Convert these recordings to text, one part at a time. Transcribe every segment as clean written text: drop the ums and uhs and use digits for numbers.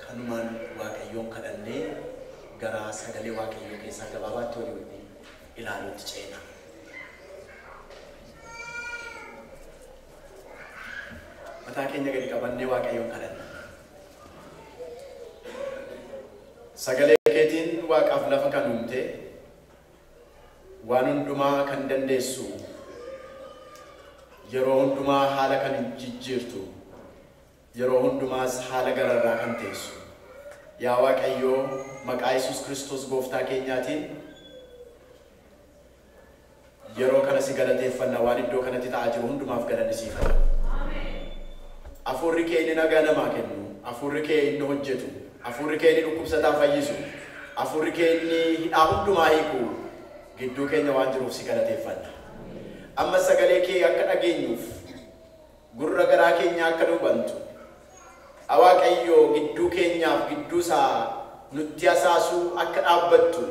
Kanumaan Waaqayyoon kadhannee gara sagalee Waaqayyoo keessaa gabaabaatti walii wajjin ilaaluutti ceena. Mataa keenya gadi qabannee Waaqayyoon kadhanna. Sagalee keetiin Waaqaaf lafa kan uumte, waan hundumaa kan dandeessu, yeroo hundumaa haala kan jijjiirtu, yeroo hundumaas haala gararraa kan teessu. Yaa Waaqayyoo, maqaa Yesuus Kiristoos gooftaa keenyaatiin yeroo kana si galateeffanna, waan iddoo kanatti ta'aa jiru hundumaaf galanni siif haa ta'u. Hafuurri kee inni nagaa namaa kennu, hafuurri kee inni hojjetu, hafuurri kee inni dhukkubsataa fayyisu, hafuurri kee inni hidhaa hundumaa hiiku gidduu keenya waan jiruuf si galateeffanna. Amma sagalee kee akka dhageenyuuf gurra garaa keenya akka nu bantu, Waaqayyoo gidduu keenyaaf gidduu isaa nutti hasaasuu akka dhaabbattu,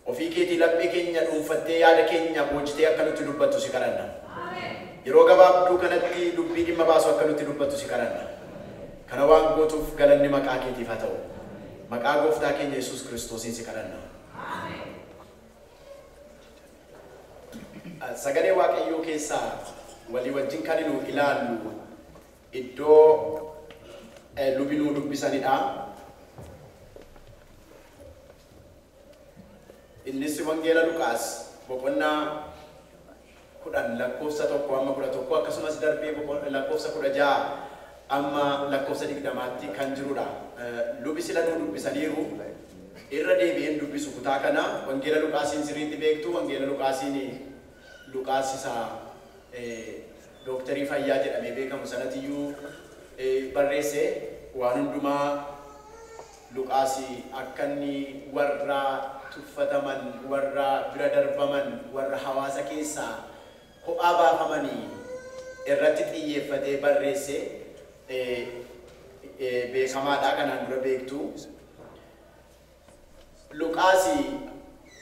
ofii keetii laphee keenya dhuunfattee yaada keenya boojitee akka nutti dubbattu si kadhanna. Yeroo gabaabduu kanatti dubbii dhimma baasu akka nutti dubbattu si kadhanna. Kana waan gootuuf galanni maqaa keetiif haa ta'u. Maqaa gooftaa keenya Yesuus Kiristoosiin si kadhanna. Sagalee Waaqayyoo keessaa walii wajjin kan nu ilaallu iddoo lubi nuu dubbisanidha. Innis Wangeela Luqaas boqonnaa 10 lakkoofsa 1 amma 11, akkasumas darbee lakkoofsa 16 amma lakkoofsa 20tti kan jirudha. Lubi sila nuu dubbisaniiru, irra deebi'een dubbisu kutaa kana. Wangeela Luqaasiin sirriitti beektu. Wangeela Luqaasiin Luqaas isa dooktarii fayyaa jedhamee beekamu sanatiyyuu barreesse. Waan hundumaa Luqaas akka inni warra tuffataman, warra bira darbaman, warra hawaasa keessaa kophaa baafamanii irratti xiyyeeffatee barreesse beekamaadha, kanaan dura beektu. Luqaas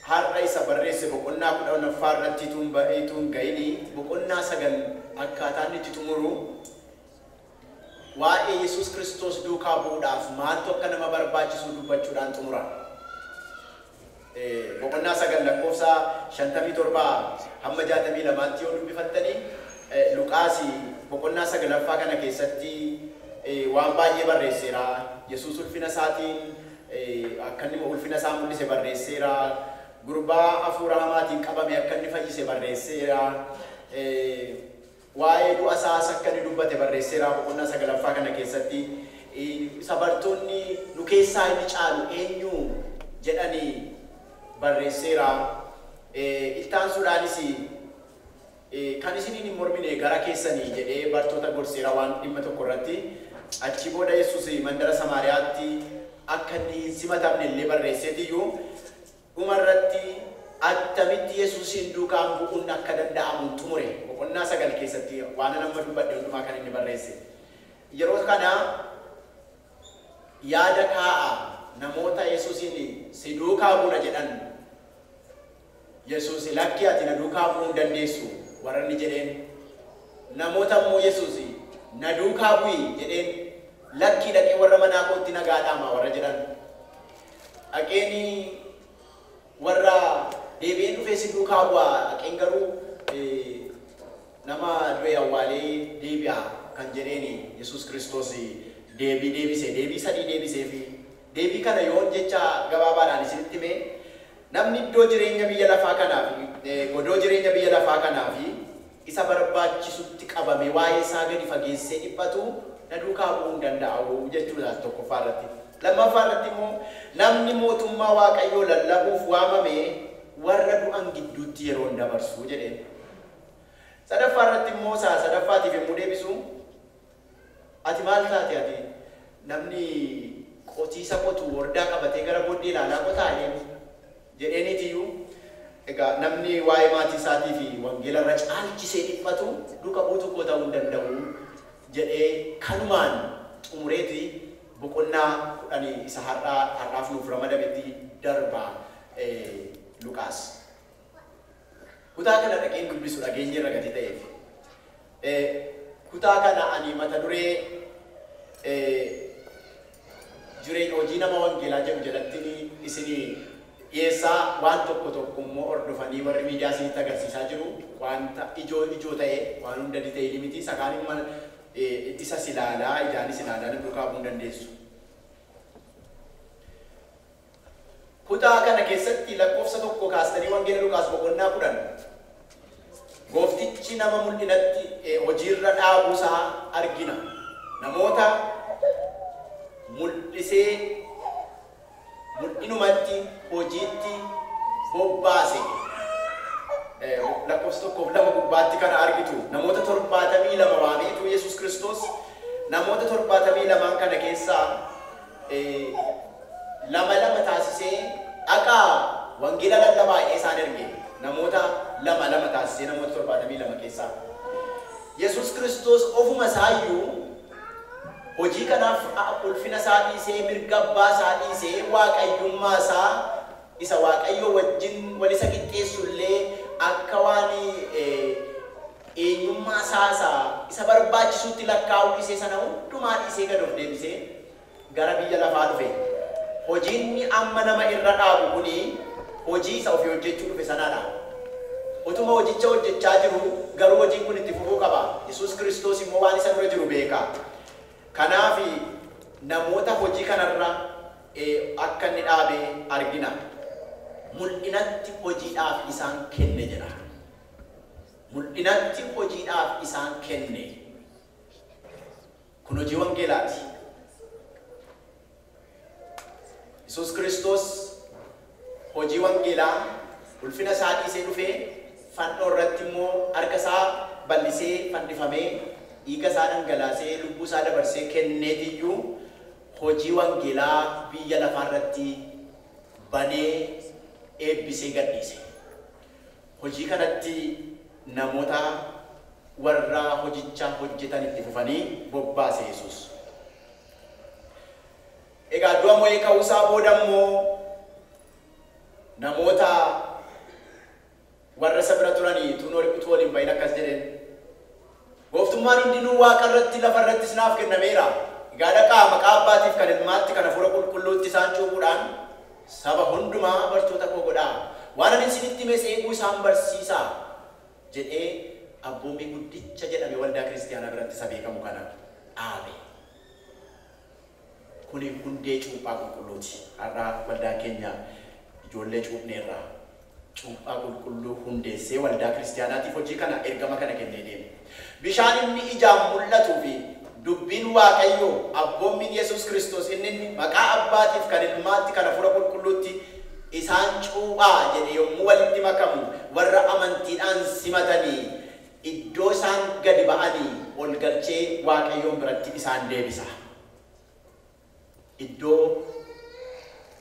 har'a isa barreesse boqonnaa 10ffaa irratti ituun ga'ini boqonnaa 9 akkaataa inni itti xumuru waa'ee Yesuus Kiristoos duukaa bu'uudhaaf maaltu akka nama barbaachisu dubbachuudhaan xumura. Boqonnaa 9 lakkoofsa 57 hamma 62tti yoo dubbifattanii, Luqaas boqonnaa 9ffaa kana keessatti waan baay'ee barreesseera. Yesuus ulfina isaatiin akka inni ulfina isaa mul'ise barreesseera. Gurbaa hafuura hamaatiin qabame akka inni fayyise barreesseera. Waa'ee du'a isaas akka inni dubbate barreesseera boqonnaa 9ffaa kana keessatti. Isa bartoonni nu keessaa inni caalu eenyu jedhanii barreesseera. Ittaansuudhaanis kan isiniin hin mormine gara keessanii jedhee bartoota gorseera waan dhimma tokko irratti. Achi booda Yesuus mandara Samaariyaatti akka inni hin simatamne illee barreesseetiyyuu, dhumarratti attamitti Yesuusiin duukaan bu'uun akka danda'amu xumure boqonnaa 9 keessatti waan nama dubbadhe hundumaa kan inni barreesse. Yeroo kana yaada kaa'a namoota Yesuusiin si duukaa buuna jedhan, Yesuus lakki ati na duukaa bu'uu hin dandeessu warra inni jedheen, namoota immoo Yesuus na duukaa bu'i jedheen lakkii dhaqee warra manaa kootti nagaa dhaama warra jedhan, dhaqeen warra deebi'een dhufee si duukaa bu'aa, dhaqeen garuu nama du'e awwaalee deebi'a kan jedheen Yesuus Kiristoos deebii deebise, deebii sadii deebisee fi deebii kana yoon jecha gabaabaadhaan isinitti hime, namni iddoo jireenya biyya lafaa kanaa fi godoo jireenya biyya lafaa kanaa fi isa barbaachisutti qabame waa'ee isaa gadi fageessee dhiphatu na duukaa bu'uu hin danda'u jechuudha tokkoffaa irratti. Lammaffaa irratti immoo namni mootummaa Waaqayyoo lallabuuf waamame warra du'an gidduutti yeroo hin dabarsu jedheen. Sadaffaa irratti immoo isaa sadaffaatiif yommuu deebisu, ati maal taate, ati namni qotiisa qotu hordaa qabatee gara booddee ilaalaa qotaa jedheeniitiyyuu, egaa namni waa'ee maatii isaatii fi wangeela irra caalchisee dhiphatu duuka buutuu koo ta'uu hin danda'u jedhee kanumaan xumureeti boqonnaa 10 isa har'aaf nuuf ramadametti darba Luqaas. Kutaa kana dhaqeen dubbisu dhageenye irra gati ta'eef. Kutaa kana ani mata duree jireenya hojii nama wangeelaa jedhu jalatti isinii dhiyeessaa waan tokko tokko immoo hordofanii warri miidiyaa isinitti agarsiisaa jiru wanta ijoo ijoo ta'e waan hunda ta'e miti isa kaan immoo isa silaalaa ijaanis ilaalaa duukaa bu'uu dandeessu. Kutaa kana keessatti lakkoofsa 1 kaastanii wangeela Luqaas boqonnaa 10 gooftichi nama mul'inatti hojiirra dhaabuusaa argina. Namoota mul'isee mul'inumatti hojiitti bobbaase. Lakkoofsa 1 fi 2 gubbaatti kana argitu. Namoota 72 waameetu Yesuus Kiristoos namoota 72 kana keessaa lama lama taasisee dhaqaa wangeela lallabaa isaan erge. Namoota lama lama taasisee namoota 72 keessaa. Yesuus Kiristoos ofuma isaayyuu hojii kanaaf ulfina isaa dhiisee mirga abbaa isaa dhiisee waaqayyummaa isaa isa waaqayyo wajjin wal isa qixxeessu illee akka waan eenyummaa isaa isa barbaachisutti lakkaa'uu dhiisee sana hundumaa dhiisee gad of deebisee gara biyya lafaa dhufe. Hojiin amma nama irra dhaabu kuni hojii isa ofii hojjechuu dhufe sanaadha. Utuma hojicha hojjechaa jiru garuu hojiin kun itti fufuu qaba. Yesuus Kiristoos immoo waan isa dura jiru beeka. Kanaaf namoota hojii kanarra akka inni dhaabe argina. Mul'inatti hojiidhaaf isaan kenne jedha. Mul'inatti hojiidhaaf isaan kenne. Kun hojii wangeelaati. Yesuus Kiristoos hojii wangeelaa ulfina isaa dhiisee dhufee fannoo irratti immoo harka isaa bal'isee fannifamee dhiiga isaa dhangalaasee lubbuu isaa dabarsee kenneetiyyuu hojii wangeelaa biyya lafaa irratti banee eebbisee gadhiise. Hojii kanatti namoota warra hojicha hojjetan itti fufanii bobbaase Yesuus. Egaa du'a mo'ee ka'uusaa booda immoo namoota warra isa bira turanii utuu waliin bahin akkas jedheen. Gooftummaan hundinuu waaqa irratti lafa irrattis naaf kennameera. Egaa dhaqaa maqaa abbaatiif kan ilmaatti kan hafuura qulqulluutti isaan cuuphuudhaan saba hundumaa bartoota koo godhaa. Waan ani isinitti himes eeguu isaan barsiisaa jedhee abboommii guddicha jedhame waldaa kiristiyaanaa biratti isa beekamu kana dhaabe. Kuni hundee cuuphaa qulqulluuti. Har'a waldaa keenya ijoollee cuuphneerra. Cuuphaa qulqulluu hundeessee waldaa kiristiyaanaatiif hojii kana ergama kana kennee deeme. Bishaan inni ijaan mul'atuu fi dubbiin Waaqayyoo abboommiin Yesuus Kiristoos inni maqaa abbaatiif kan ilmaatti kan hafuura qulqulluutti isaan cuuphaa jedhe yommuu walitti makamu warra amantiidhaan simatanii iddoo isaan gadi ba'anii ol galchee Waaqayyoon biratti isaan deebisa. Iddoo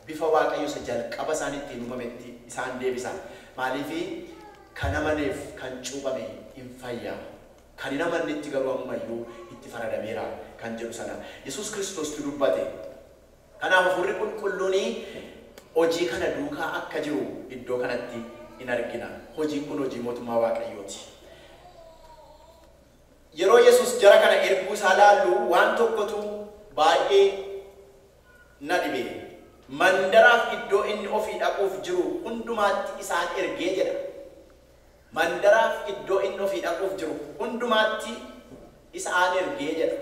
bifa Waaqayyo isa jalqaba isaan ittiin uumametti isaan deebisa. Maaliif kan amaneef kan cuuphame hin fayya. Kan hin amannetti garuu ammayyuu itti faradameera kan jedhu sana Yesuus Kiristoostu dubbate. Kanaaf hafuurri qulqulluun hojii kana duukaa akka jiru iddoo kanatti hin argina. Hojiin kun hojii mootummaa Waaqayyooti. Yeroo Yesuus jara kana erguu isaa laallu waan tokkotu baay'ee na dhibe. Mandaraaf iddoo inni ofii dhaquuf jiru hundumaatti isaan ergee jedha. Mandaraaf iddoo inni ofii dhaquuf jiru hundumaatti isaan ergee jedha.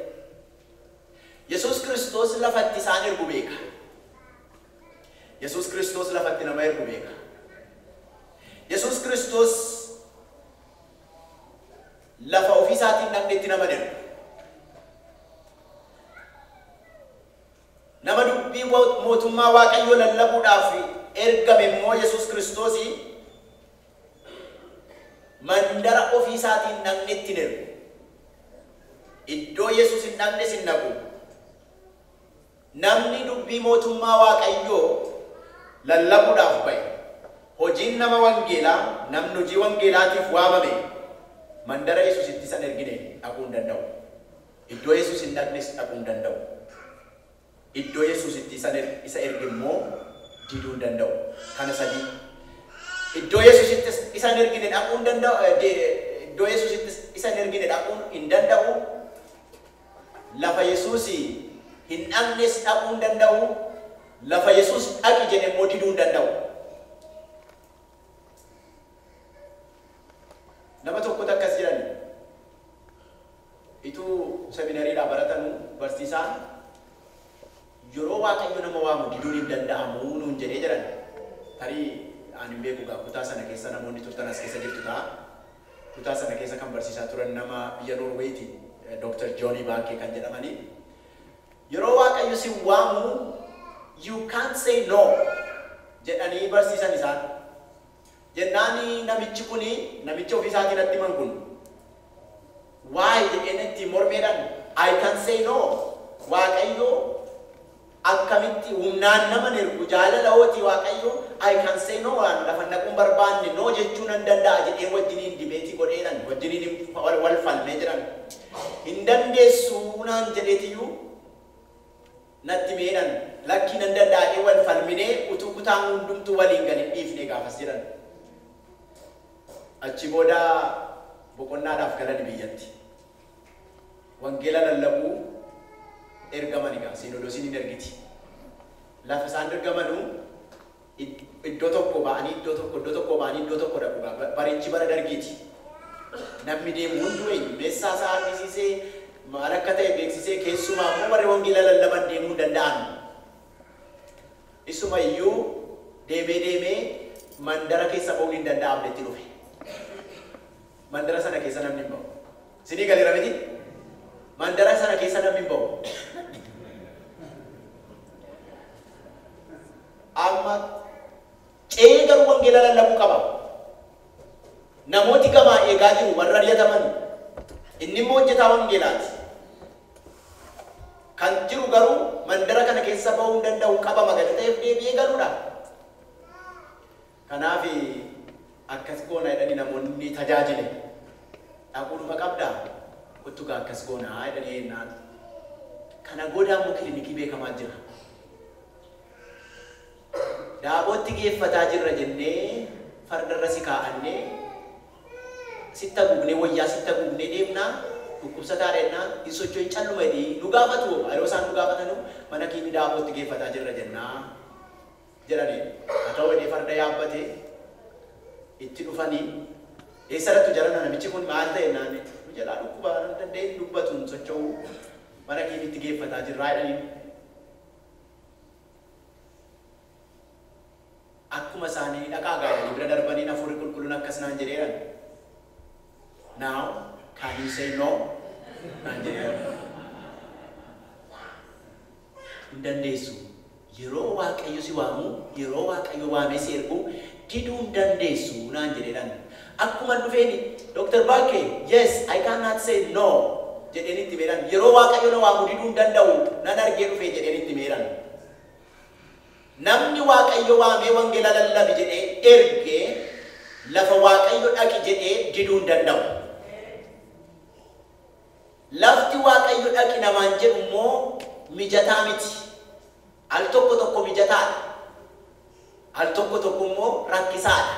Yesuus Kiristoos lafatti isaan ergu beeka. Yesuus Kiristoos lafatti nama ergu beeka. Yesuus Kiristoos lafa ofii isaatiin dhaqnetti nama ergu. Nama dubbii mootummaa Waaqayyoo lallabuudhaaf ergame immoo Yesuus Kiristoos mandara ofii isaatiin dhaqnetti hin ergu. Iddoo Yesuus hin dhaqnes hin dhaqu. Namni dubbii mootummaa Waaqayyoo lallabuudhaaf ba'e hojiin nama wangeelaa namni hojii wangeelaatiif waamame mandara Yesuus itti san ergine dhaquu hin danda'u. Iddoo Yesuus hin dhaqnes dhaquu hin danda'u. Iddoo Yesuus itti isa erge immoo diduu hin danda'u. Kana sadii. Iddoo Yesuus itti isa ergine dhaquu hin danda'u. Iddoo Yesuus itti isa ergine dhaquu hin danda'u. Lafa Yesuus Hin dhaqnes dhaquu hin danda'u. Lafa Yesuus dhaqi jedhe immoo diduu hin danda'u. Nama tokkotu akkas jedhan ituu seminariidhaa baratanu barsiisaan yeroo Waaqayyo nama waamu diduun hin danda'amu nuun jedhee jedhan. Tarii ani hin beeku gaa kutaa sana keessa namoonni turtan as keessa jirtu ta'a. Kutaa sana keessa kan barsiisaa turan nama biyya Noorweeti Dr. Johnny Baakee kan jedhamani. Yeroo Waaqayyo si waamu you can't say no jedhanii barsiisan isaan. Jennaani namichi kuni namichi ofii isaatiin natti himan kun waa'ee jedheen itti mormeedhaan I can say no. Waaqayyo akkamitti humnaan nama ergu jaalala hooti Waaqayyo I can say no waan lafa naquun barbaanne no jechuu nan danda'a jedhee wajjiniin dibeetii godheedhaan wajjiniin wal falmee jiran. Hin dandeessu naan jedheetiyyuu natti meedhaan lakkii nan danda'ee wal falminee utuu kutaan hundumtuu waliin gad hin dhiifne gaafas jedhan. Achi booda boqonnaadhaaf galan biyyatti. Wangeela lallabuu ergaman egaa siinodoosiin hin ergiti. Lafa isaan ergamanuu iddoo tokko ba'anii iddoo tokko iddoo tokko ba'anii iddoo tokko dhaqu gaa barichi bara dargiiti. Namni deemu hunduu eenyummeessaa isaa argisiisee maal akka ta'e beeksisee keessumaa immoo warri wangeela lallaban deemuu hin danda'an. Isuma iyyuu deemee deemee mandara keessa ba'uun hin danda'amnetti dhufe. Mandara sana keessa namni hin ba'u. Sinii galeera miti? Mandara sana keessa namni hin ba'u. Amma ce'ee garuu wangeela lallabuu qaba. Namooti gamaa eegaa jiru warra ari'ataman. Inni immoo hojjetaa wangeelaati. Kan jiru garuu mandara kana keessa ba'uu hin danda'u qaba magala ta'eef deebi'ee galuudha. Kanaaf akkas goona jedhanii namoonni tajaajile. Dhaquudhuma qabdaa? Kottu gaa akkas goona jedhanii ennaan. Kana booda immoo kilinikii beekamaa jira. Daabootti geeffataa jirra jennee fardarra si kaa'annee sitti haguugnee wayyaa sitti haguugnee deemnaa dhukkubsataa dhennaa hin socho'in calluma jedhii nu gaafatu yeroo isaan nu gaafatanu mana keenya daabootti geeffataa jirra jennaa jedhanii. Haa ta'u jedhee farda yaabbatee itti dhufanii eessarrattu jarana namichi kun maal ta'e naan nu jalaa dhukkuba danda'e dubbatu hin socho'u mana keenyatti geeffataa jirraa jedhanii. Akkuma isaanii dhaqaa gaadhanii bira darbanii hafuurri qulqulluun akkas naan jedheeran. Now can you say no? Naan jedheeran. Hin dandeessu. Yeroo Waaqayyo si waamu, yeroo Waaqayyo waamee si ergu diduu hin dandeessu naan jedheeran. Akkuma dhufeen Dr. Baakee yes I cannot say no jedheen itti meeran. Yeroo Waaqayyo na waamu diduu hin danda'u nan argee dhufee jedheen itti meeran. Namni Waaqayyo waamee wangeela lallabi jedhee ergee lafa Waaqayyo dhaqi jedhee diduu hin danda'u. Lafti Waaqayyo dhaqi namaan jedhu immoo mijataa miti. Al tokko tokko mijataadha. Al tokko tokko immoo rakkisaadha.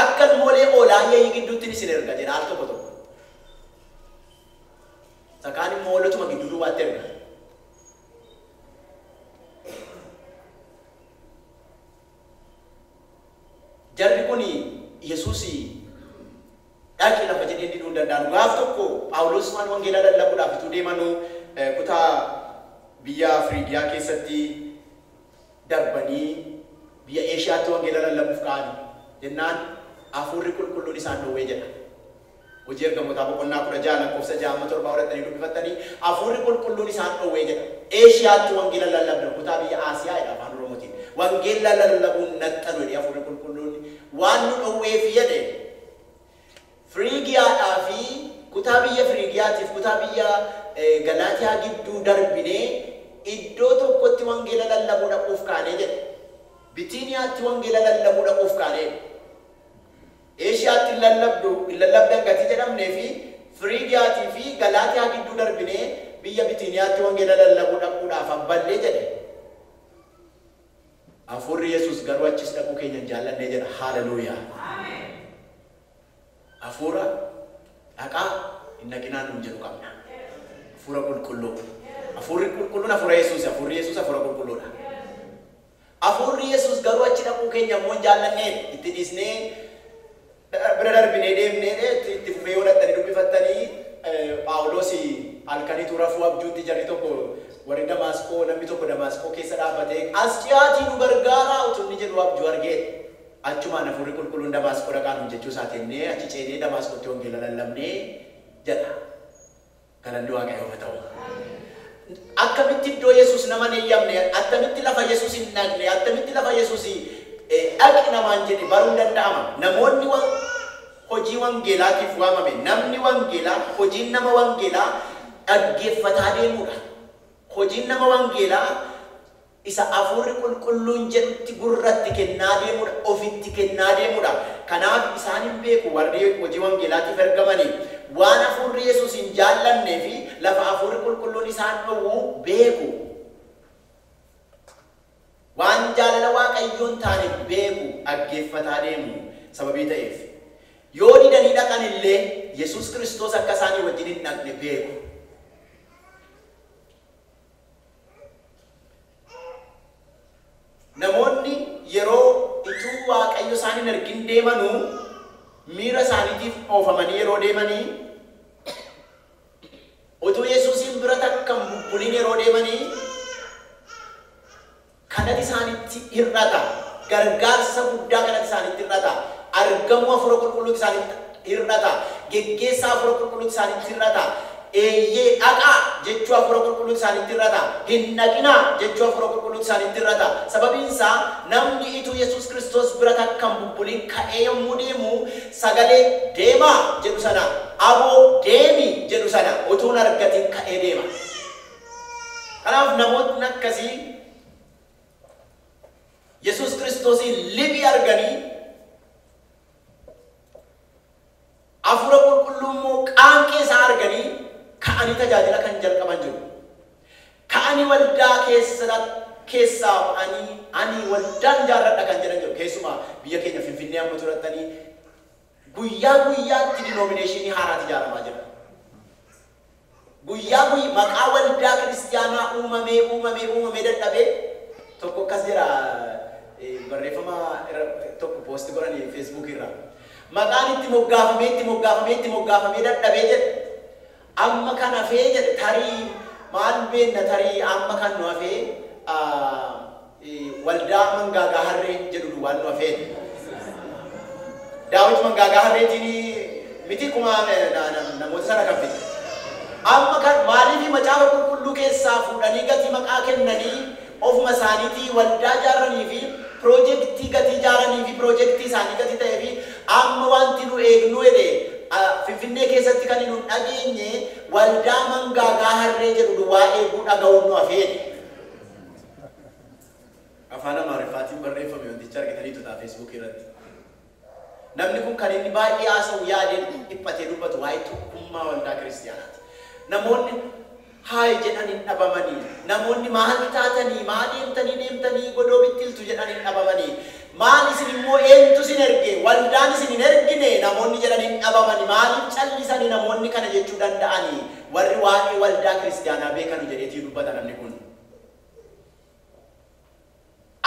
Akka moolee oolaa yeeyyii gidduutti isin erga jedha al tokko tokko. Sakaan immoo hoolotuma gidduu duwwaatti erga. Jarri kun Yesuus dhaqi lafa jedhee diduu hin danda'an. Gaaf tokko Phaawulos waan wangeela lallabuudhaaf utuu deemanuu kutaa biyya Firiigiyaa keessatti darbanii biyya Eeshiyaatti wangeela lallabuuf ka'ani. Jennaan hafuurri qulqulluun isaan dhowwee jedha. Hojii ergamootaa boqonnaa 16 lakkoofsa 6-7 fudhatanii dubbifattanii hafuurri qulqulluun isaan dhowwee jedha. Eeshiyaatti wangeela lallabna kutaa biyya Asiyaa jedha afaan Oromootiin. Wangeela lallabuun naxxanu jedhe hafuurri qulqulluun waan nu dhowweef jedhe. Firiigiyaadhaa fi kutaa biyya Firiigiyaatiif kutaa biyya Galaatiyaa gidduu darbinee iddoo tokkotti wangeela lallabuu dhaquuf kaanee jedhe. Bitiiniyaatti wangeela lallabuu dhaquuf kaanee. Eeshiyaatti hin lallabdan gatii jedhamnee fi Firiigiyaatii fi Galaatiyaa gidduu darbinee biyya Bitiiniyaatti wangeela lallabuu dhaquudhaaf abballee jedhe. Hafuurri Yesuus garuu achis dhaquu keenya hin jaallannee jedha. Haleluuyaa. Hafuura dhaqaa Hin dhaqinaa nuun jedhu qabna. Hafuura qulqulluu. Hafuurri qulqulluun hafuura Yesuus, hafuurri Yesuus hafuura qulqulluudha. Hafuurri Yesuus garuu achi dhaquu keenya immoo hin jaallannee itti dhiisnee bira darbinee deemnee itti fufee yoo dhaqxanii dubbifattanii Phaawulos halkaniitu rafuu abjuutti jarri tokko warri Damaasqoo namni tokko Damaasqoo keessa dhaabbatee as dhiyaatii nu gargaaraa utuu inni jedhu abjuu argee achumaan hafuurri qulqulluun Damaasqoo dhaqaa nuun jechuu isaati jennee achi ceenee Damaasqootti wangeela lallabnee jedha. Galanni Waaqayyoof haa ta'u. Akkamitti iddoo Yesuus nama hin eeyyamne, akkamitti lafa Yesuus hin dhaqne, akkamitti lafa Yesuus dhaqi namaan jedhe baruun danda'ama. Namoonni hojii wangeelaatiif waamame, namni wangeelaa, hojiin nama wangeelaa dhaggeeffataa deemuudha. Hojiin nama wangeelaa isa hafuurri qulqulluun jedhutti gurratti kennaa deemuudha, ofitti kennaa deemuudha. Kanaaf isaan hin beeku warri hojii wangeelaatiif ergamanii waan hafuurri Yesuus hin jaallannee fi lafa hafuurri qulqulluun isaan dhowwu beeku. Waan jaalala Waaqayyoon taane beeku dhaggeeffataa deemu sababii ta'eef. Yoo didanii dhaqan illee Yesuus Kiristoos akka isaanii wajjin hin dhaqne beeku. Namoonni yeroo ituu Waaqayyo isaan hin argin deemanuu miira isaaniitiif oofamanii yeroo deemanii utuu Yesuusin bira takka hin bubbuliin yeroo deemanii kanatti isaanitti hir'ata. Gargaarsa guddaa kanatti isaanitti hir'ata. Argamuu hafuura qulqulluutti isaanitti hir'ata. Geggeessaa hafuura qulqulluutti isaanitti hir'ata. Eeyyee dhaqaa jechuu hafuura qulqulluutti isaanitti hir'ata. Hin dhaqinaa jechuu hafuura qulqulluutti isaanitti hir'ata. Sababiin isaa namni ituu Yesuus Kiristoos bira takka hin bubbuliin ka'ee yommuu deemu sagalee deemaa jedhu sana, aboo deemi jedhu sana utuu hin argatin ka'ee deema. Kanaaf namootni akkasii Yesuus Kiristoosiin liphii arganii hafuura qulqulluu immoo qaanqee isaa arganii ka'anii tajaajila kan jalqaban jiru. Ka'anii waldaa keessaa ba'anii ani waldaan jaarradha kan jedhan jiru. Keessumaa biyya keenya Finfinnee amma turattanii guyyaa guyyaatti dinoomineeshinii haaraatu ijaaramaa jira. Guyyaa guyyaa maqaa waldaa kiristiyaanaa uumamee uumamee uumamee dadhabee tokko akkas jedha barreeffama tokko poosti godhanii Facebook irraa. Maqaan itti moggaafamee itti moggaafamee itti moggaafamee dadhabee jedhe. Amma kan hafee jedhe tarii maal beenna tarii amma kan nu hafee waldaa mangaagaa harree jedhu duwwaan nu hafee. Daawit mangaagaa harreetiin miti kuma namoota sana kan fide. Amma kan maaliif macaafa qulqulluu keessaa fuudhanii gatii maqaa kennanii ofuma isaaniitii waldaa ijaaranii fi piroojeektii gatii ijaaranii fi piroojeektii isaanii gatii ta'ee fi amma wanti nu eegnu jedhe Finfinnee keessatti kan nu dhageenye waldaa mangaagaa harree jedhu duwwaa eeguu dhaga'uun nu hafee. Afaan Amaariffaatiin barreeffame wanticha argitaniitu ta'a Facebook irratti. Namni kun kan inni baay'ee haasa'u yaadee dhiphatee dubbatu waa'ee tokkummaa waldaa kiristiyaanaati. Namoonni haay jedhan hin dhabamanii, namoonni maal taatanii, maal deemtanii deemtanii godoo bittiltu jedhan hin dhabamanii, maal isin immoo eenyutu isin erge, waldaan isin hin ergine namoonni jedhan hin dhabamanii, maaliif callisanii namoonni kana jechuu danda'anii, warri waa'ee waldaa kiristiyaanaa beekanu jedheetii dubbata namni kun.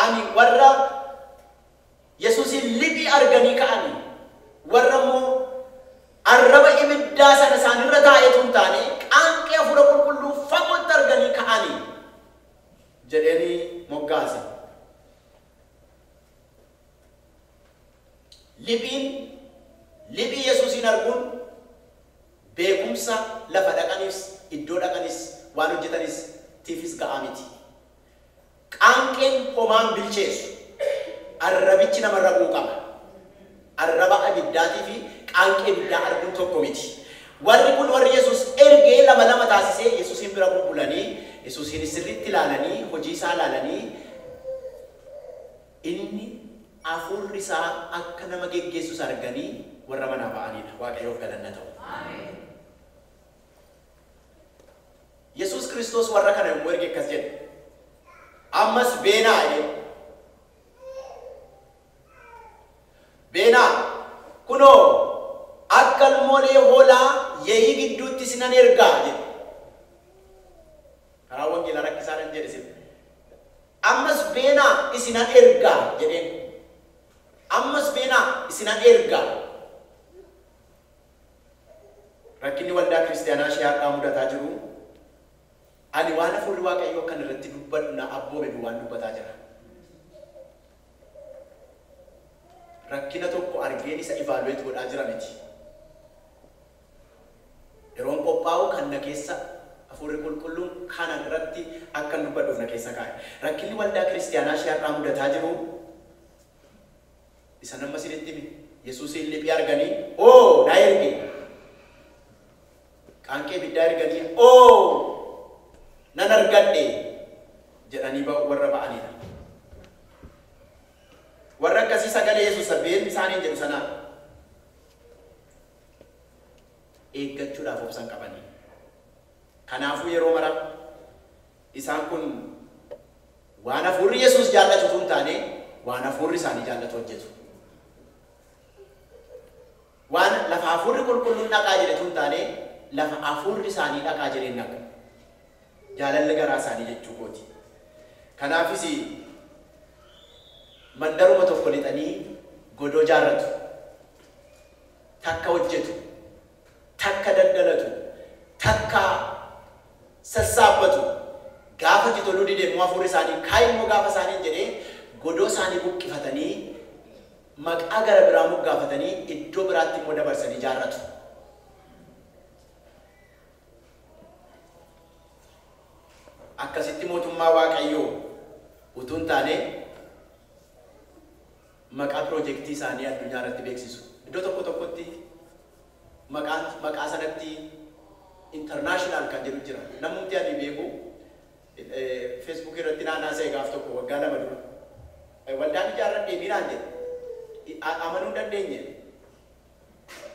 Ani warra Yesuusin liphii arganii ka'anii, warra immoo arraba ibiddaa sana isaanirra taa'eetu hin taane qaanqee hafuura qulqulluu fagootti arganii ka'anii jedheenii moggaasa. Liphiin liphii Yesuusiin arguun beekumsa lafa dhaqanis iddoo dhaqanis waan hojjetanis tiifis ga'aa miti. Qaanqeen homaan bilcheessu arrabichi namarra bu'uu qaba. Arraba ibiddaatii fi qaanqee ibiddaa arguun tokko miti. Warri kun warri Yesuus ergee lama lama taasisee Yesuusin bira bubbulanii Yesuusin sirriitti ilaalanii hojii isaa ilaalanii inni hafuurri isaa akka nama geggeessus arganii warra manaa ba'anidha. Waaqayyoof galanna ta'u. Yesuus Kiristoos warra kana yommuu erge akkas jedhe. Ammas beenaa jedhe. Beenaa kunoo akka ilmoolee hoolaa yeeyii gidduu Rakkisaadhaan jedhe sin. Ammas beenaa isinan ergaa jedheen. Ammas beenaa isinan ergaa. Rakkinni waldaa kiristaanaa ishee har'aa mudataa jiru. Ani waan hafuurri Waaqayyoo kan irratti dubbadhu na abboome duwwaan dubbataa jira. Rakkina tokko argeen isa evaluate godhaa jira miti. Yeroon qophaa'u kan na keessa hafuurri qulqulluun kana irratti akkan dubbadhuuf na keessa kaa'e. Rakkinni waldaa kiristaanaa ishee har'aa mudataa jiru isa nama isinitti himi. Yesuusin liphii arganii oo na erge. Qaanqee ibiddaa erganii oo nan argadhe jedhanii warra ba'anidha. Warra akkasii sagalee Yesuus sabbeen isaaniin jedhu sanaa eeggachuudhaaf obsan qabanii. Kanaafuu yeroo mara isaan kun waan hafuurri Yesuus jaallatu utuu hin taane waan hafuurri isaanii jaallatu hojjetu. Waan lafa hafuurri qulqulluun dhaqaa jedhe utuu hin taane lafa hafuurri isaanii dhaqaa jedheen dhaqu. Jaalalli garaa isaanii jechuu kooti. Kanaafis mandaruma tokko lixanii godoo jaarratu. Takka hojjetu. Takka daldalatu. Takka sassaabbatu. Gaafa itti toluu dide immoo hafuurri isaanii kaan immoo gaafa isaaniin jedhee godoo isaanii buqqifatanii maqaa gara biraa moggaafatanii iddoo biraatti immoo dabarsanii jaarratu. Akkasitti mootummaa Waaqayyoo utuu hin taane maqaa piroojeektii isaanii addunyaa irratti beeksisu. Iddoo tokko tokkotti maqaa sanatti international kan jedhu jira. Namumti ani beeku Facebook irratti naannaa se'e gaaf tokko waggaa 2 dura. Waldaan ijaarradhee miiraan jedhe. Amanuu hin dandeenye.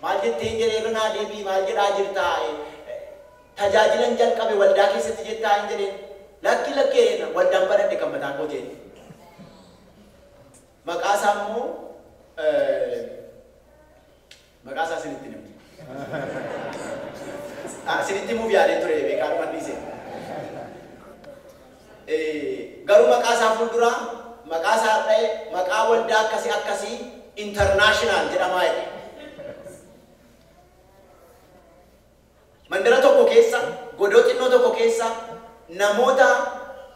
Maal jettee hin jedhee irra naa deebii maal jedhaa jirtaa? Tajaajilan jalqabe waldaa keessatti jettaa hin jedheen. Lakki lakkee waldaan banadhe kan mataa koo ta'e. Maqaa isaa immoo maqaa isaa isinitti himu. Isinitti himuuf yaadee ture beekaa dhuma dhiise. Garuu maqaa isaa fuulduraa maqaa isaa dha'e maqaa waldaa akkasii akkasii international jedhamaa jedhe. Mandara tokko keessa godoo xinnoo tokko keessa namoota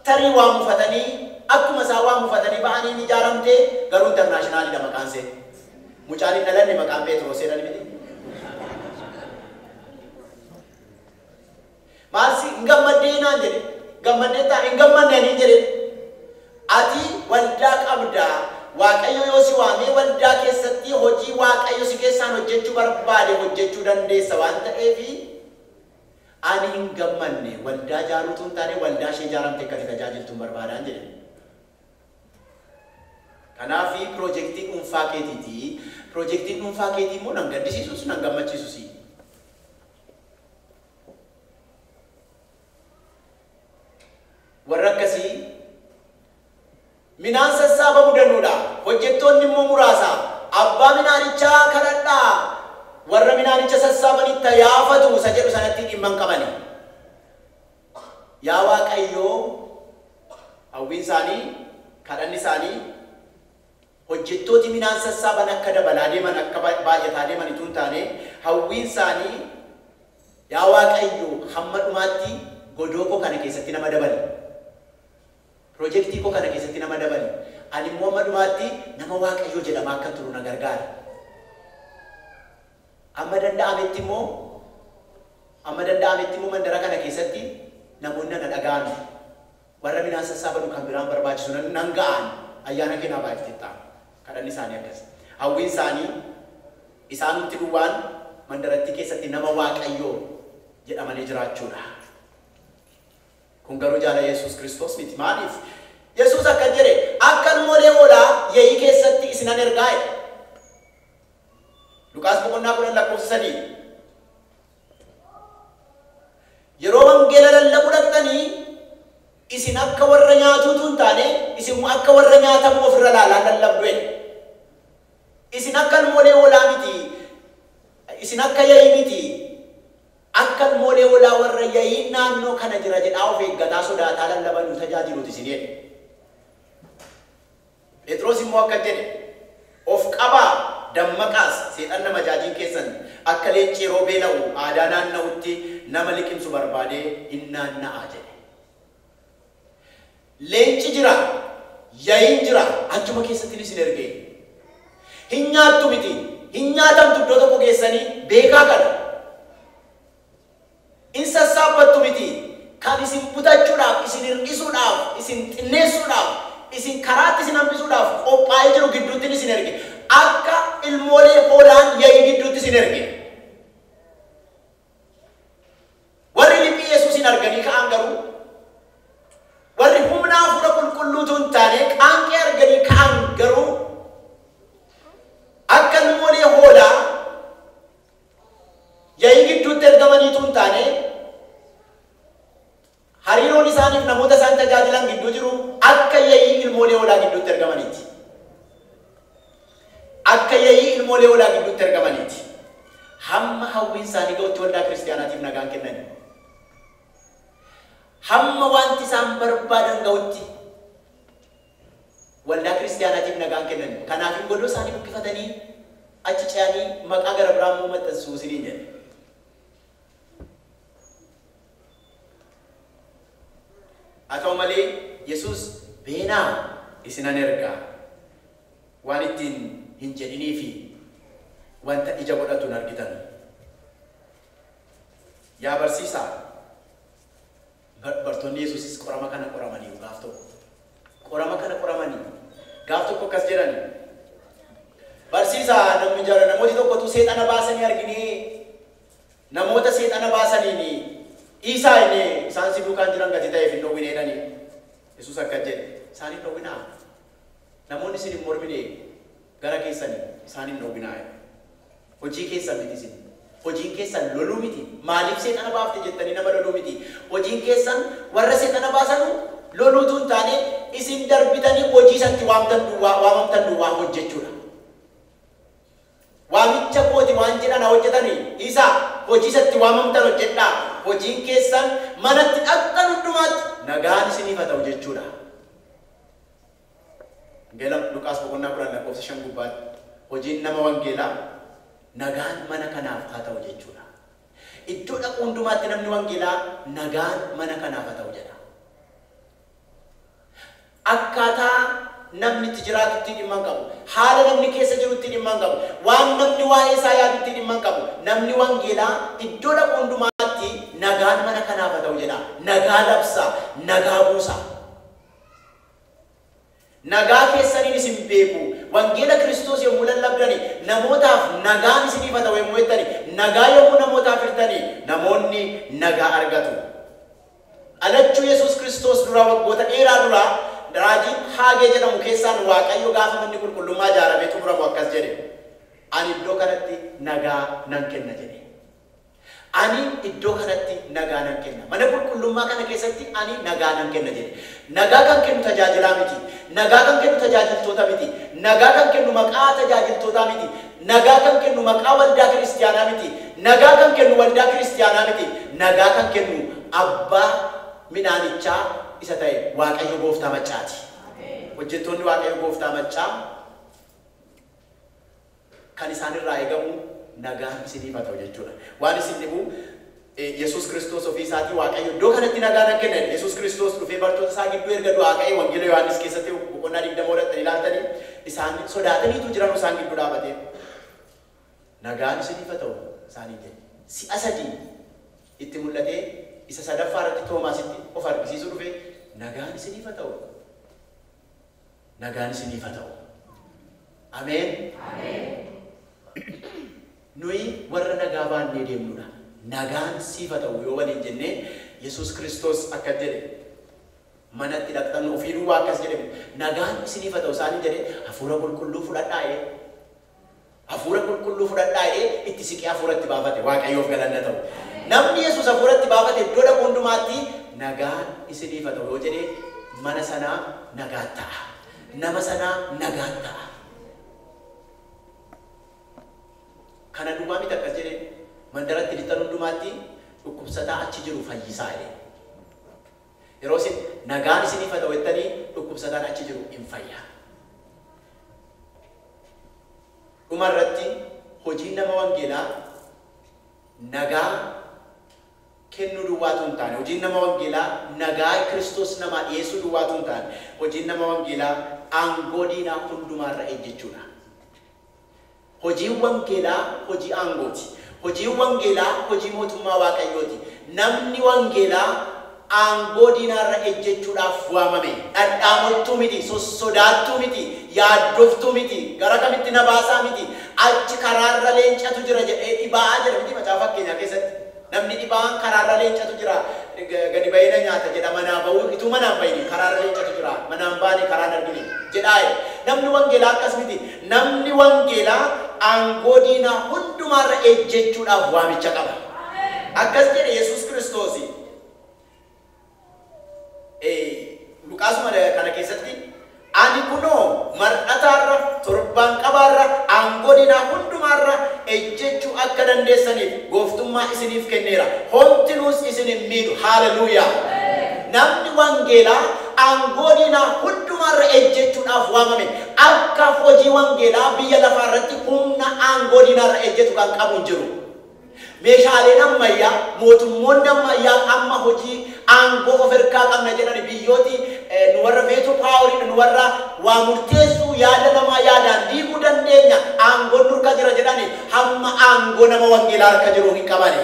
tarii waa mufatanii akkuma isaa waa mufatanii ba'anii ni ijaaramte garuu internationalidha maqaan see. Mucaan hin dhalanne maqaan Phexros jedhani miti. Maal si hin gammaddee naan jedhe gammaddee ta'a hin gammanne ani jedhe. Ati waldaa qabdaa Waaqayyo yoo si waamee waldaa keessatti hojii Waaqayyo si keessaan hojjechuu barbaade hojjechuu dandeessa waan ta'eefi ani hin gammanne waldaa ijaaruutu hin taane waldaa ishee ijaaramte akka tajaajiltu hin barbaadaan jedhe. Kanaaf piroojeektii dhuunfaa keetiiti. Piroojeektiin dhuunfaa keetii immoo nan gaddisiisus nan gammachiisus. Warra akkasii minaan sassaabamu danuudha. Hojjettoonni immoo muraasa. Abbaa minaanichaa kadhadhaa. Warra minaanicha sassaabanitti yaafatu isa jedhu sanatti dhimma hin qabani. Yaa Waaqayyoo hawwiin isaanii kadhanni isaanii hojjettooti minaan sassaaban akka dabalaa deeman akka baay'ataa deeman utuu hin taane hawwiin isaanii yaa Waaqayyoo hamma dhumaatti godoo koo kana keessatti nama dabali. Piroojeektii koo kana keessatti nama dabali. Ani immoo hamma dhumaatti nama Waaqayyoo jedhama akka turu na gargaara. Amma danda'ametti immoo mandara kana keessatti namoonni na dhaga'an warra midhaan sassaabanu kan biraan barbaachisu nan ga'an ayyaana keenyaa baay'atee ta'a. Kadhanni isaanii akkas. Hawwiin isaanii isaanumti duwwaan mandarattii keessatti nama Waaqayyoo jedhamanii jiraachuudha. Kun garuu jaala Yesuus Kiristoos miti. Maaliif? Yesuus akka jedhe akkan molee hoolaa ye'ii keessatti isinan ergaa jedhe. Luqaas boqonnaa 10 lakkoofsa 3. Yeroo wangeela lallabuu dhaqxanii isin akka warra nyaatuutu hin taane isin akka warra nyaatamu ofirra laalaa lallabdu jedhe. Isin akka molee hoolaa miti. Isin akka ye'ii miti. Akka Akka ilmoolee hoolaa warra ya'iin naannoo kana jira jedhaa of eeggataa sodaataa lallabanuu tajaajiluuti isin jedhe. Phexros immoo akka jedhe of qabaa dammaqaas seexan nama jaajiin keessan akka leenci yeroo beela'u aadaa naanna'utti nama liqimsu barbaadee hin naanna'a jedhe. Leenci jira, ya'iin jira, achuma keessatti isin erge. Hin nyaattu miti, hin nyaatamtu iddoo tokko geessanii beekaa kana. In sassaabbattu miti, kan isin butachuudhaaf, isin hir'isuudhaaf, isin xinneessuudhaaf, isin karaatti isin hambisuudhaaf qophaa'ee jiru gidduutti isin erge. Akka ilmoolee hoolaan ya'ii gidduutti isin erge. Warri liphii Yesuusin arganii ka'an garuu warri humna hafuura qulqulluutu hin taane qaanqee arganii ka'an garuu akka ilmoolee hoolaa ya'ii gidduutti ergamaniitu hin taane hariiroon isaaniif namoota isaan tajaajilan gidduu jiru akka ya'ii ilmoolee hoolaa gidduutti ergamaniiti. Akka ya'ii ilmoolee hoolaa gidduutti ergamaniiti. Hamma hawwiin isaanii ga'utti waldaa kiristaanaatiif nagaan kennani. Hamma wanti isaan barbaadan ga'utti waldaa kiristaanaatiif nagaan kennani. Kanaaf godoo isaanii buqqifatanii achi ce'anii maqaa gara biraa immoo maxxansuu isiniin jedhe. Haa ta'u malee Yesuus beenaa isinan ergaa waan ittiin hin jedhinii fi wanta ija godhatu hin argitan. Yaa barsiisaa, bartoonni Yesuusis qorama kana qoramanii gaaf tokko. Qorama kana qoramanii gaaf tokko akkas jedhani. Barsiisaa namni jara namooti tokkotu seexana baasanii arginee namoota seexana baasaniin dhiisaa inni isaan si duukaan jiran gati ta'eef hin dhowwine jedhanii. Yesuus akkas jedhe isaan hin dhowwinaa. Namoonni isin hin mormine gara keessanii isaan hin dhowwinaa. Hojii keessan miti isin. Hojiin keessan loluu miti. Maaliif seexana baafte jettanii nama loluu miti. Hojiin keessan warra seexana baasanu loluutu hin taane isin darbitanii hojii isatti waamamtan duwwaa hojjechuudha. Waamicha kooti waan jedhan haa hojjetanii isaa hojii isatti waamamtan hojjedhaa. Hojiin keessan manatti dhaqxan hundumaatti nagaan isiniif haa ta'u jechuudha. Wangeela Luqaas boqonnaa 10 lakkoofsa 5 gubbaatti hojiin nama wangeelaa nagaan mana kanaaf haa ta'u jechuudha. Iddoo dhaqu hundumaatti namni wangeelaa nagaan mana kanaaf haa ta'u jedha. Akkaataa namni itti jiraatutti dhimma hin qabu. Haala namni keessa jirutti dhimma hin qabu. Waan namni waa'ee isaa yaadutti dhimma hin qabu. Namni wangeelaa iddoo dhaqu hundumaatti nagaan mana kanaaf haa ta'u jedha. Nagaa labsa, nagaa buusa. Nagaa keessaniin isin beeku. Wangeela Kiristoos yommuu lallabdani namootaaf nagaan isiniif haa ta'u yommuu jettani nagaa yommuu namootaaf hirtani namoonni nagaa argatu. Dhalachuu Yesuus Kiristoos dura waggoota dheeraa dura raajiin Haagee jedhamu keessaan Waaqayyo gaafa manni qulqullummaa ijaaramee xumuramu akkas jedhe. Ani iddoo kanatti nagaa nan kenna jedhe. Ani iddoo kanatti nagaa nan kenna. Mana qulqullummaa kana keessatti ani nagaa nan kenna jedhe. Nagaa kan kennu tajaajilaa miti. Nagaa kan kennu tajaajiltoota miti. Nagaa kan kennu maqaa tajaajiltootaa miti. Nagaa kan kennu maqaa waldaa kiristiyaanaa miti. Nagaa kan kennu waldaa kiristiyaanaa miti. Nagaa kan kennu abbaa midhaanichaa isa ta'e Waaqayyo gooftaa maccaati. Hojjettoonni Waaqayyo gooftaa maccaa kan isaanirraa eegamu nagaan isiniif haa ta'u jechuudha. Waan isin dhibu Yesuus Kiristoos ofii isaatii Waaqayyo iddoo kanatti nagaa nan kenna. Yesuus Kiristoos dhufee bartoota isaa gidduu erga du'aa ka'ee Wangeela Yohaannis keessatti boqonnaa 20 irratti ilaaltanii isaan sodaataniitu jiran isaan gidduu dhaabatee nagaan isiniif haa ta'u isaaniin jedhe. Si'a sadii itti mul'atee isa sadaffaa irratti Toomaasitti of argisiisuu dhufe nagaan isiniif haa ta'u. Nagaan isiniif haa ta'u. Ameen. Nuyi warra nagaa baannee deemnudha. Nagaan siif haa ta'u yoo waliin jennee Yesuus Kiristoos akka jedhe manatti dhaqxan ofii duwwaa akkas jedhe nagaan isiniif haa ta'u isaaniin jedhe hafuura qulqulluu fudhadhaa. Hafuura qulqulluu fudhadhaa itti siqee hafuuratti baafate Waaqayyoof galanna ta'u. Namni Yesuus hafuuratti baafate iddoo dhaqu hundumaatti nagaan isiniif haa ta'u yoo jedhe mana sanaa nagaa ta'a. Nama sanaa nagaa ta'a. Kana duwwaa miti akkas jedhe mandaratti lixan hundumaatti Dhukkubsataa achi jiru fayyisaa jedhe. Yeroo isin nagaan isiniif haa ta'u jettanii dhukkubsataan achi jiru hin fayya. Dhumarratti hojiin nama wangeelaa nagaa kennuu duwwaatu hin taane, hojiin nama wangeelaa nagaa Kiristoos namaa dhiyeessuu duwwaatu hin taane, hojiin nama wangeelaa aangoo diinaa hundumaarra ejjechuudha. Hojiin wangeelaa hojii aangooti. Hojiin wangeelaa hojii mootummaa Waaqayyooti. Namni wangeelaa aangoo diinaarra ejjechuudhaaf waamame. Dhadhaamottuu miti, sossodaattuu miti, yaaddoftuu miti, gara kamitti na baasaa miti, achi karaarra leencatu jira jedhee dhibaa'aa jira miti macaafa fakkeenyaa keessatti. Namni dhibaa'aan karaarra leencatu jira, gadi bahee na nyaata jedha, manaa bahuu ituu manaan bahini karaarra leencatu jira, manaan baane karaan argine jedhaa jedha. Namni wangeelaa akkas miti. Namni wangeelaa aangoo diinaa hundumaarra ejjechuudhaaf waamicha qaba. Akkas jedhe Yesuus Kiristoos. Luqaasuma kana keessatti ani kunoo mar'ataarra, torbaan qabaarra, aangoo diinaa hundumaarra ejjechuu akka dandeessaniif gooftummaa isiniif kenneera. Homtinuus isin hin miidhu. Haleluuyaa. Namni wangeelaa aangoo diinaa hundumaarra ejjechuudhaaf waamame. Akka hojii wangeelaa biyya lafaarratti humna aangoo diinaarra ejjetu kan qabu hin jiru. Meeshaaleen ammayyaa, mootummoonni ammayyaa amma hojii aangoo of harkaa qabna jedhani biyyooti nu warra veetuu paawariin nu warra waa murteessuu yaada namaa yaadaan diiguu dandeenya aangoon nurka jira jedhani hamma aangoo nama wangeelaa harka jiru hin qabani.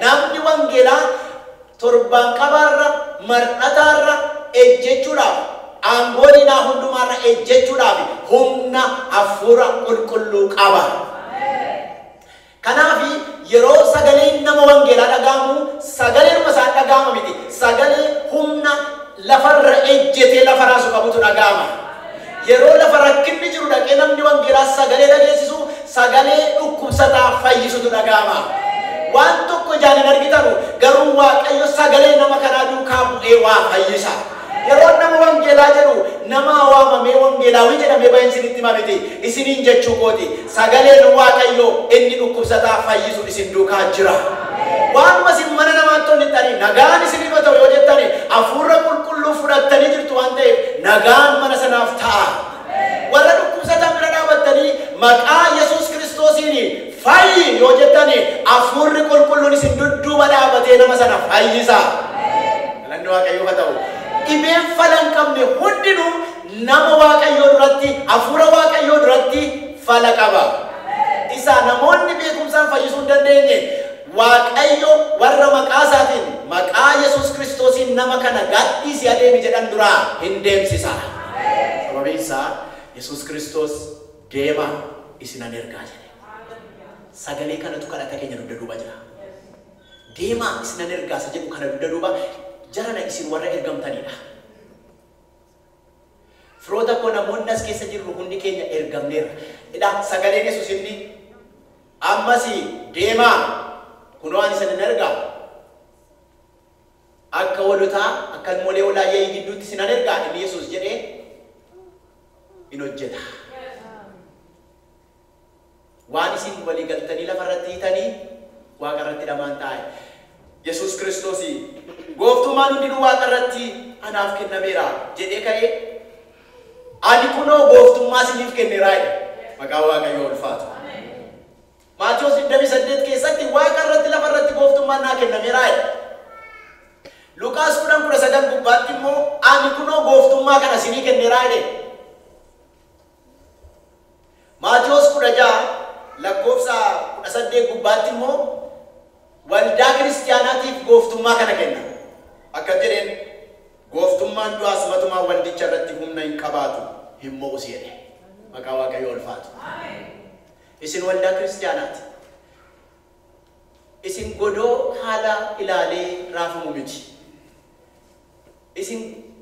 Namni wangeelaa torbaan qabaarra, mar'ataarra ejjechuudhaaf, aangoo diinaa hundumaarra ejjechuudhaaf humna hafuura qulqulluu qaba. Kanaaf yeroo sagaleen nama wangeelaa dhaga'amu sagaleenuma isaa dhaga'ama miti. Sagalee humna lafarra ejjetee lafa raasu qabutu dhaga'ama. Yeroo lafa rakkinni jiru dhaqee namni wangeelaa sagalee dhageessisu sagalee dhukkubsataa fayyisutu dhaga'ama. Waan tokko ijaan hin argitanu garuu Waaqayyo sagalee nama kanaa duukaa bu'ee waa fayyisa. Yeroo nama wangeelaa jedhu nama waamamee wangeelaawii jedhamee bahin isinitti hima miti. Isiniin jechuu kooti. Sagaleen Waaqayyo inni dhukkubsataa fayyisu isin duukaa jira. Waanuma isin mana namaatti ol lixxanii nagaan isiniif haa ta'u yoo jettani hafuura qulqulluu fudhattanii jirtu waan ta'eef nagaan mana sanaaf ta'a. Warra dhukkubsataa bira dhaabattanii maqaa Yesuus Kiristoosiin fayyi yoo jettani hafuurri qulqulluun isin dudduuba dhaabatee nama sana fayyisa. Galanni Waaqayyoof haa ta'u. Dhibeen fala hin qabne hundinuu nama Waaqayyoo duratti, hafuura Waaqayyoo duratti fala qaba. Isa namoonni beekumsaan fayyisuu hin dandeenye Waaqayyo warra maqaa isaatiin maqaa Yesuus Kiristoosiin nama kana gadhiisi adeemi jedhan duraa hin deemsisa. Sababiin isaa Yesuus Kiristoos deema isinan ergaa jedhe. Sagalee kanatu kadhata keenya dugda duuba jira. Deema isinan ergaa isa jedhu kana dugda duuba jarana isin warra ergamtanidha. Firoota koo namoonni as keessa jirru hundi keenya ergamneerra. Idha sagaleen Yesuus inni ammas deemaa kunoo ani isin ergaa akka walotaa akka ilmoolee walaayyee gidduutti isin ergaa inni Yesuus jedhee in hojjeta. Waan isin walii galtanii lafarratti hiitanii waaqa irratti dhamaan taa'e. Yesuus Kiristoos gooftummaan hundinuu waaqa irratti anaaf kennameera jedhee ka'ee ani kunoo gooftummaa isiniif kenneera jedhe. Maqaan Waaqayyoo ulfaatu. Maatiyuus 28 keessatti waaqa irratti lafa irratti gooftummaan naa kennameera jedhe. Luqaas 10:19 gubbaatti immoo ani kunoo gooftummaa kana isinii kenneera jedhe. Maatiyuus 16 lakkoofsa 18 gubbaatti immoo waldaa kiristiyaanaatiif gooftummaa kana kenna. Akka jedheen gooftummaan du'aas matumaa waldicha irratti humna hin qabaatu hin mo'us jedhe. Maqaa Waaqayyoo ulfaatu. Isin waldaa kiristiyaanaati. Isin godoo haala ilaalee raafamu miti. Isin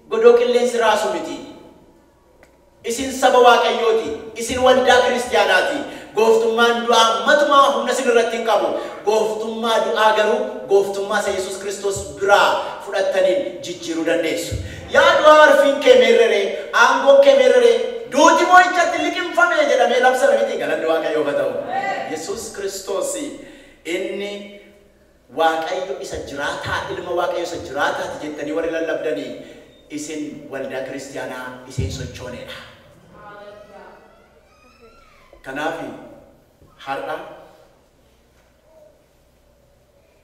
godoo qilleensi raasu miti. Isin saba Waaqayyooti. Isin waldaa kiristiyaanaati. Gooftummaan du'aa matumaa humna isin irratti hin qabu. Gooftummaa du'aa garuu gooftummaa isa Yesuus Kiristoos biraa fudhattaniin jijjiiruu dandeessu. Yaa du'aa arfiin kee meerreree, aangoon kee meerreree, duuti moo'ichatti liqimfame jedhamee labsame miti. Galanni Waaqayyoof haa ta'u. Yesuus Kiristoos inni Waaqayyo isa jiraataa, ilma Waaqayyo isa jiraataati jettanii warri lallabdanii isin waldaa kiristiyaanaa isin sochoonedha. Kanaaf har'a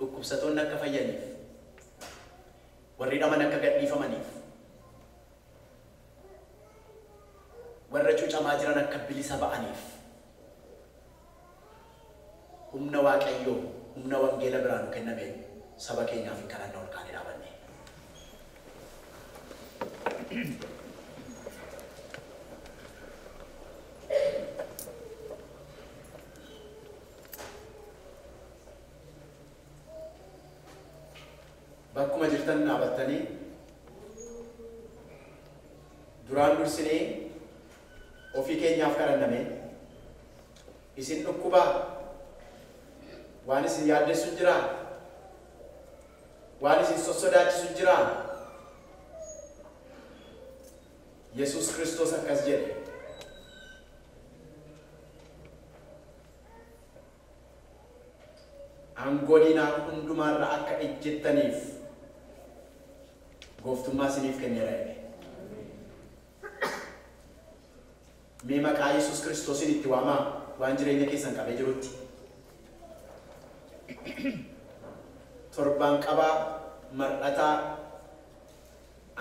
dhukkubsatoonni akka fayyaniif, warri hidhaman akka gadhiifamaniif, warra cuucamaa jiran akka bilisa ba'aniif humna Waaqayyoo, humna wangeela biraa nu kennameen saba keenyaaf hin kadhanna ol kaanee dhaabanne. Bakkuma jirtan dhaabattanii duraan dursinee ofii keenyaaf kadhanname isin dhukkubaa waan isin yaaddessu jiraa, waan isin sossodaachisu jiraa. Yesuus Kiristoos akkas jedhe. Aangoo diinaa hundumaarra akka ejjettaniif gooftummaa isiniif kenneera jedhe. Mee maqaa Yesuus Kiristoosiin itti waamaa waan jireenya keessan qabee jirutti. Torbaan qabaa mar'ataa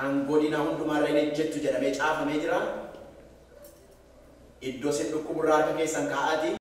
aangoo diinaa hundumaarra hin ejjettu jedhamee caafamee jira. Iddoo isin dhukkuburraa harka keessan kaa'aatii.